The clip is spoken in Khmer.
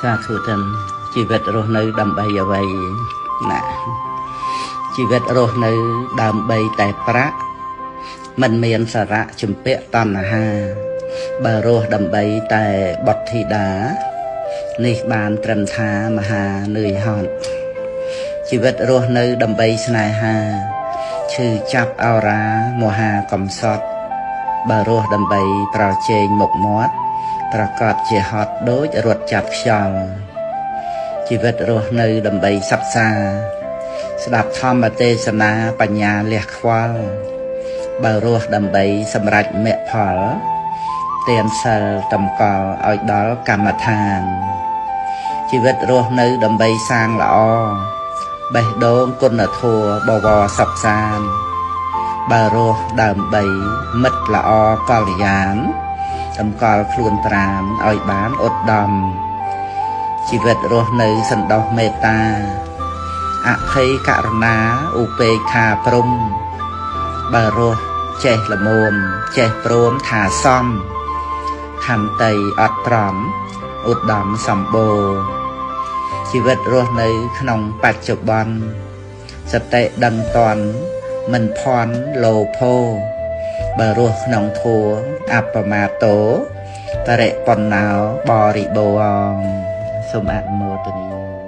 សាធុតិនជីវិតរស់នៅដើម្បីអ្វីណាជីវិតរស់នៅដើម្បីតែប្រាក់មិនមានសារៈជំពាក់តណ្ហាបើរស់ដើម្បីតែបុត្រធីតានេះបានត្រឹមថាមហានឿយហត់ជីវិតរស់នៅដើម្បីស្នេហាឈឺចាប់អរាមហាកំសត់បើរស់ដើម្បីប្រជែងមុខមាត់ប្រកបជាហត់ដូចរត់ចាប់ខ្យល់ជីវិតរស់នៅដើម្បីសិក្សាស្ដាប់ធម្មទេសនាបញ្ញាលះខ្វល់បើរស់ដើម្បីសម្រេចមគ្គផលទានសិលតម្កល់ឲ្យដល់កម្មដ្ឋានជីវិតរស់នៅដើម្បីសាងល្អបេះដូងគុណធម៌បវរសុខសាន្តបើរស់ដើម្បីមិត្តល្អកល្យានតម្កល់ខ្លួនប្រាណឲ្យបានឧត្តមជីវិតរស់នៅសន្តោសមេត្តាអភ័យករុណាឧបេក្ខាព្រំបើរស់ចេះល្មមចេះព្រមថាសមខន្តីអត់ត្រំឧត្តមសម្បូរជីវិតរស់នៅក្នុងបច្ចុប្បន្នសតិដឹងតន់មិនភ័ន្តលោភោបើរស់ក្នុងធัวអបមាតោបរិបណ្ណោបរិបោអងសូមអនុមោទនា។